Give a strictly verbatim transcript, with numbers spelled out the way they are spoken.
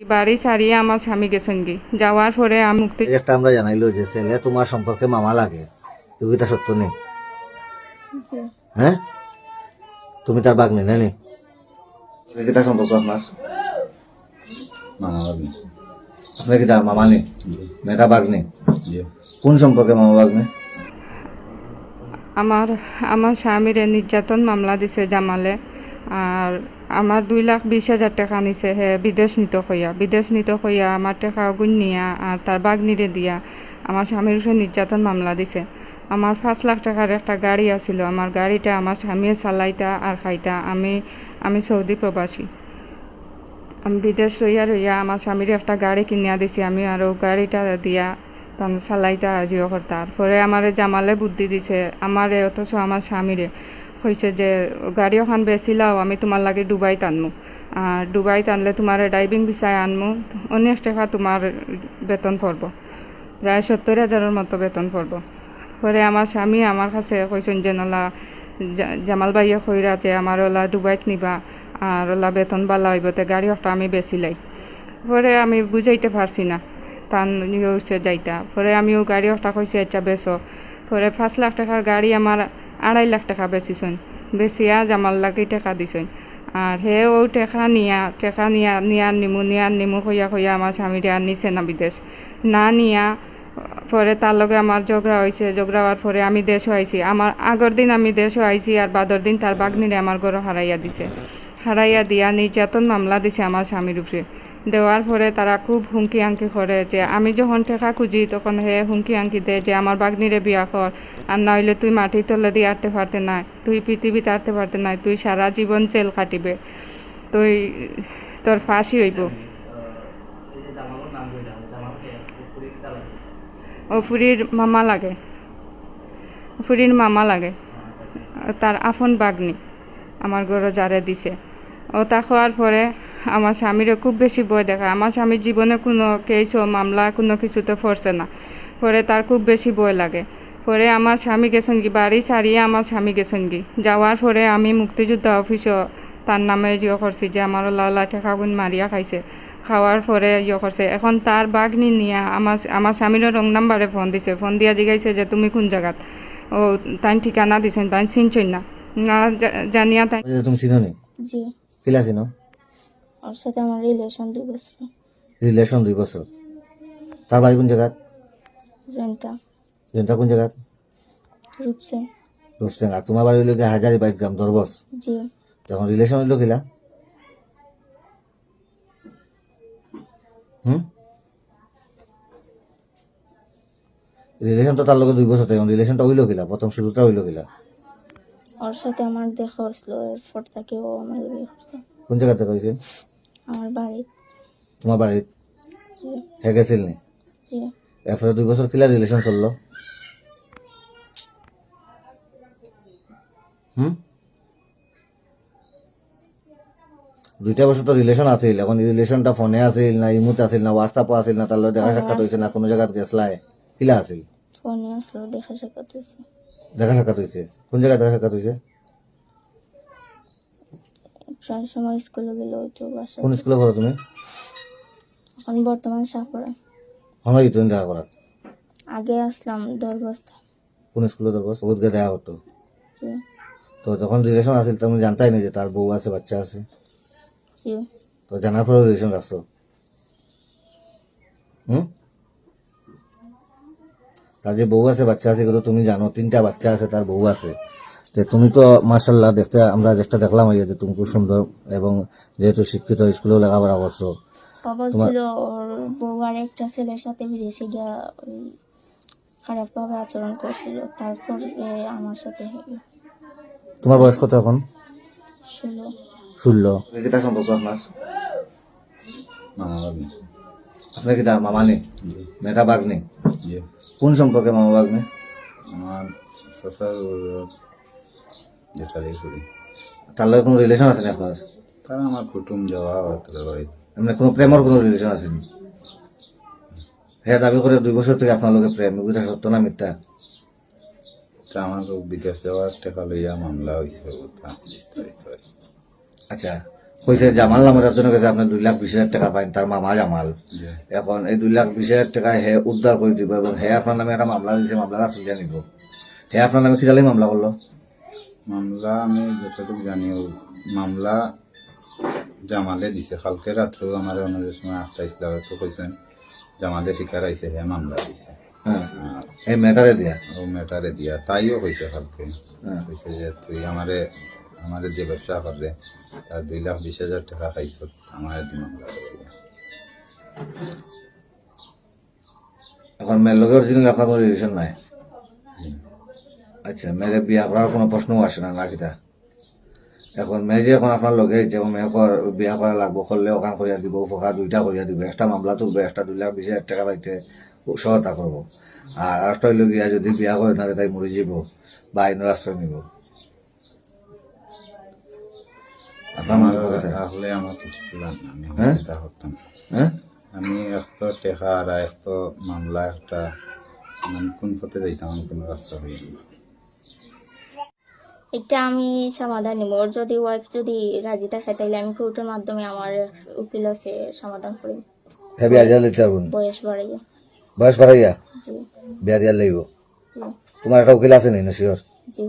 বাড়ি ছাড়িয়া আমার স্বামী গেছইনগি। যাওয়ার পরে আমি মুক্তি এই একটা আমরা জানাইলো যে ছেলে তোমার সম্পর্কে মামা লাগে, তুমি কিতা সত্য নি? হ্যাঁ, তুমি তার ভাগ্নি নানি? কিতা সম্পর্ক আপনার? মামা ভাগ্নি। আপনি কিতা মামা নি? জি। না, এটা ভাগ্নি। জি। কোন সম্পর্কে মামা ভাগ্নি? আমার আমার স্বামীরে নির্যাতন মামলা দিছে জামালে। আর আমার দুই লাখ বিশ হাজার টেকা নিছে হে বিদেশ নিতো কইয়া। বিদেশ নিতো কইয়া আমার টেকা অগুন নিয়া আর তার ভাগ্নিরে দিয়া আমার স্বামীর উপরে নির্যাতন মামলা দিছে। আমার পাঁচ লাখ টেকার একটা গাড়ি আছিল, আমার গাড়িটা আমার স্বামীয়ে চালাইতা আর খাইতা। আমি আমি সৌদি প্রবাসী। আমি বিদেশ রইয়া রইয়া আমার স্বামীরে একটা গাড়ি কিনিয়া দিছি, আমি আরো গাড়িটা দিয়া তান চালাইতা জিও করতা। আর পরে আমারে জামালে বুদ্ধি দিছে, আমারে অথচ আমার স্বামীরে কইছে যে, "গাড়ি ওখান বেচিলাও, আমি তোমার লাগি ডুবাইত আনমু। আর ডুবাইত আনলে তোমারে ড্রাইভিং ভিসায় আনমু, অনেক টেকা তোমার বেতন পড়বো, প্রায় সত্তর হাজারের মতো বেতন পড়বো।" পরে আমার স্বামী আমার কাছে কইছইন যে, "নলা জা-, জামাল ভাইয়ে কইরা যে আমার ওলা ডুবাইত নিবা, আর ওলা বেতন বালা অইবো, তে গাড়ি ওটা আমি বেচিলাই।" পরে আমি বুঝাইতে পারছি না, তান ইয়ে হইছে যাইতা। পরে আমি ও গাড়ি ওটা কইছি, "আচ্ছা, বেচো।" পরে পাঁচ লাখ টেকার গাড়ি আমার আড়াই লাখ টেকা বেচিছইন, বেচিয়া জামাল লাগি টেকা দিছইন। আর হে ও টেকা নিয়া, টেকা নিয়া, নিয়া নিমু, নিয়া নিমু কইয়া কইয়া আমার স্বামীরে আর নিছে না বিদেশ। না নিয়া পরে তার লগে আমার ঝগড়া হইছে, ঝগড়া হওয়ার পরে আমি দেশো আইছি। আমার আগর দিন আমি দেশো আইছি, আর বাদর দিন তার ভাগ্নিরে আমার ঘরো হারাইয়া দিছে। হারাইয়া দিয়া নির্যাতন মামলা দিছে আমার স্বামীর উপরে। দেওয়ার পরে তারা খুব হুমকি আঙ্কি করে যে আমি যখন টেকা খুঁজি তখন হে হুমকি আঙ্কি দেয় যে আমার ভাগ্নিরে বিয়া কর, আর না হইলে তুই মাটির তলেদি আটতে পারতে নায়, তুই পৃথিবীত আটতে পারতে নায়, তুই সারা জীবন জেল কাটিবে, তুই, তোর ফাঁসি হইব। ও ফুরির মামা লাগে, ফুরির মামা লাগে, তার আফন ভাগ্নি আমার ঘরো যারে দিছে। ও তা হওয়ার পরে আমার স্বামীরও খুব বেশি ভয় দেখায়। আমার স্বামীর জীবনে কোনো কেসও মামলা কোনো কিছুতে পড়ছে না, পরে তার খুব বেশি ভয় লাগে। পরে আমার স্বামী গেছইনগি, বাড়ি ছাড়িয়া আমার স্বামী গেছইনগি। যাওয়ার পরে আমি মুক্তিযোদ্ধা অফিসও তার নামে ইয়ে করছি যে আমার ওলা ওলা টেকাগুন মারিয়া খাইছে। খাওয়ার পরে ইয়ে করছে। এখন তার ভাগ্নি নিয়া আমার, আমার স্বামীরও রং নাম্বারে ফোন দিছে। ফোন দিয়া জিগাইছে যে, "তুমি কোন জাগাত?" ও তাইন ঠিকানা দিছইন, তাইন চিনছইন না। না জা-, জানিয়া তাই আচ্ছা, তুমি চিনো নি? জি। কিলা চিনো? ওর সাথে আমার রিলেশন দুই বছর। রিলেশন দুই বছর। তার বাড়ি কোন জাগাত? জয়ন্তা। জয়ন্তা কোন জাগাত? রূপসিং। রূপসিং। আর তোমার বাড়ি হইলো গিয়া হাজারীবাগ গ্রাম, দরবস? জি। তখন রিলেশন হইলো কিলা? হুম? রিলেশন তো তার লগে দুই বছর থাকি, রিলেশনটা হইলো কিলা? প্রথম শুরুটা হইলো কিলা? ওর সাথে আমার দেখা হইছিল, এরপর তাকে ও আমার লগে করছে। কোন জায়গাত দেখা হইছে? আমার বাড়ি। তোমার বাড়িত? জি। হে গেছিল নি? জি। এরপরে দুই বছর কিলা রিলেশন চললো? হুম? দুইটা বছর তো রিলেশন আছিল, এখন রিলেশনটা ফোনে আছিল না, ইমুতে আছিল না, WhatsApp-ও আছিল না, তার লগে দেখা ফোনে সাক্ষাৎ হইছে না, আছিল। কোনো জায়গাত গেছলায়? কিলা আছিল? ফোনে আসলো, দেখা সাক্ষাৎ হইছে। দেখা সাক্ষাৎ হইছে? কোন জায়গায় দেখা সাক্ষাৎ হইছে? প্রায় সময় স্কুলে গেলে হয়তো বাসায়। কোন স্কুলে পড়ো তুমি? এখন বর্তমান শাহপুরে। হনো কি তুমি দেখা করাত? আগে আসলাম দরবস্তা। কোন স্কুলে দরবস্তা? ওগুত গিয়া দেখা করতো। জি। তো যখন রিলেশন আছিল, তুমি জানতাই না যে তার বউ আছে, বাচ্চা আছে? জি। তো জানার পরেও রিলেশন রাখছো? হুম? তার যে বউ আছে, বাচ্চা আছে, এগুলো তুমি জানো, তিনটা বাচ্চা আছে, তার বউ আছে। তো তুমি তো মাশাআল্লাহ দেখতে, আমরা যেটা দেখলাম ওই যে তুমি খুব সুন্দর এবং যেহেতু শিক্ষিত, স্কুলেও লেখাপড়া করছো। খবর তোমার ছিল ওর বউ আর একটা ছেলের সাথে বিদেশে গিয়া, উম, খারাপভাবে আচরণ করছিল, তারপরে আমার সাথে হলো। তোমার বয়স কত এখন? ষোলো। ষোলো। কিতা সম্পর্ক আপনার? মামা ভাগ্নি। আপনি কিতা মামা নি? জি। না এটা ভাগ্নি? জি। কোন সম্পর্কে মামা ভাগ্নি? আমার চাচার যেটা দেখি। তার লগে কোনো রিলেশন আছে নি আপনার? তারা আমার কুটুম যাওয়া হতো ভাই। মানে কোনো প্রেমর কোনো রিলেশন আছে নি? হে দাবি করে দুই বছর থেকে আপনার লগে প্রেম, এটা সত্য না মিথ্যা? তা আমার তো বিদেশ যাওয়ার টাকা লইয়া মামলা হইছে, ওটা বিস্তারিত আর কি। আচ্ছা, কইছে জামাল নামের একজনের কাছে আপনি দুই লাখ বিশ হাজার টাকা পাইন, তার মামা জামাল। এখন এই দুই লাখ বিশ হাজার টাকা হে উদ্ধার করে দিব এবং হে আপনার নামে একটা মামলা দিছে, মামলাটা তুলিয়া নিব। হে আপনার নামে কিতা লাগি মামলা করলো? মামলা আমি যতটুকু জানি, ও মামলা জামালে দিছে। কালকে রাত্রেও আমার অন্য যে সময় আটটা ইসলামে তো কইছেন, জামালে ফিকার আইছে, হে মামলা দিছে। হ্যাঁ। আর এই ম্যাটারে দিয়া। ও ম্যাটারে দিয়া, তাইও কইছে কালকে। হ্যাঁ। কইছে যে তুই আমারে, আমারে যে ব্যবসা করবে, তার দুই লাখ বিশ হাজার টাকা খাইছ, আমার দি মামলা করে। এখন মেয়ের লগে অরিজিনাল আপনার কোনো রিলেশন নাই? হুম। আচ্ছা, মেয়েরে বিয়া করার কোনো প্রশ্নও আসে না, না কিতা? এখন মেয়ে যে এখন আপনার লগে, যেমন মেয়ে কর-, বিয়া করা লাগবো, করলে ওখান করিয়া দিব, ফোকা দুইটা করিয়া দিব, একটা মামলা তুলবে, একটা দুই লাখ বিশ হাজার টাকা পাইতে সহায়তা করবো। আর একটা হইল গিয়া যদি বিয়া করে না, তাই মরে যাব বা আইনের আশ্রয় নিব। আপনার মনে হয় কথা? আসলে আমার কিছু plan না, আমি হ্যাঁ? চিন্তা করতাম। হ্যাঁ? আমি এক তো টেকা আর এক তো মামলা একটা, মানে কোন পথে যাইতাম, আমি কোনো রাস্তা হইল না। এটা আমি সমাধান নিব। ওর যদি ওয়াইফ যদি রাজি থাকে, তাহলে আমি কোর্টের মাধ্যমে আমার উকিল আছে, সমাধান করি। হে বিয়া দিয়া লইতে পারবো না? বয়স বাড়াইয়া। বয়স বাড়াইয়া? জি। বিয়া দিয়া লইব? জি। তোমার একটা উকিল আছে নি, না শিওর? জি।